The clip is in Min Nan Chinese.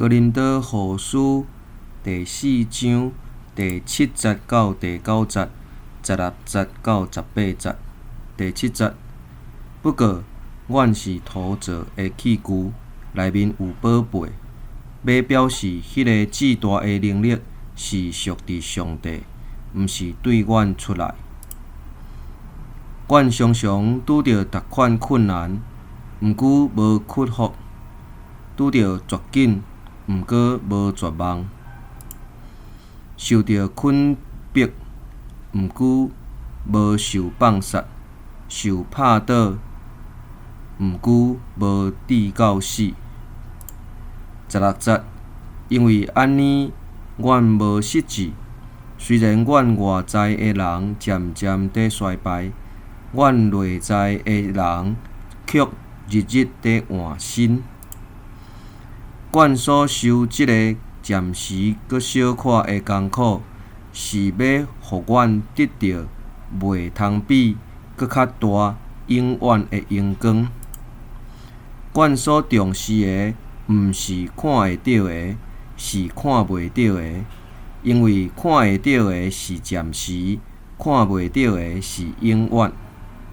哥林多後書第四章第七節到第九節，十六節到十八節。第七節，不過，阮是陶造的器具，內面有寶貝，欲表示彼个至大的能力是屬佇上帝，毋是對阮出來。阮常常拄著逐款困難，毋過無屈服；拄著絕境，毋過無絕望；受著困迫，毋過無受放殺；受拍倒，毋過無致到死。十六節，因為按呢，阮無失志。雖然阮外在的人漸漸佇衰敗，阮內在的人卻日日佇換新。阮所受這个暫時閣小可的艱苦，是欲予阮得著袂通比閣較大永遠的榮光。阮所重視的，毋是看會著的，是看袂著的，因為看會著的是暫時，看袂著的是永遠。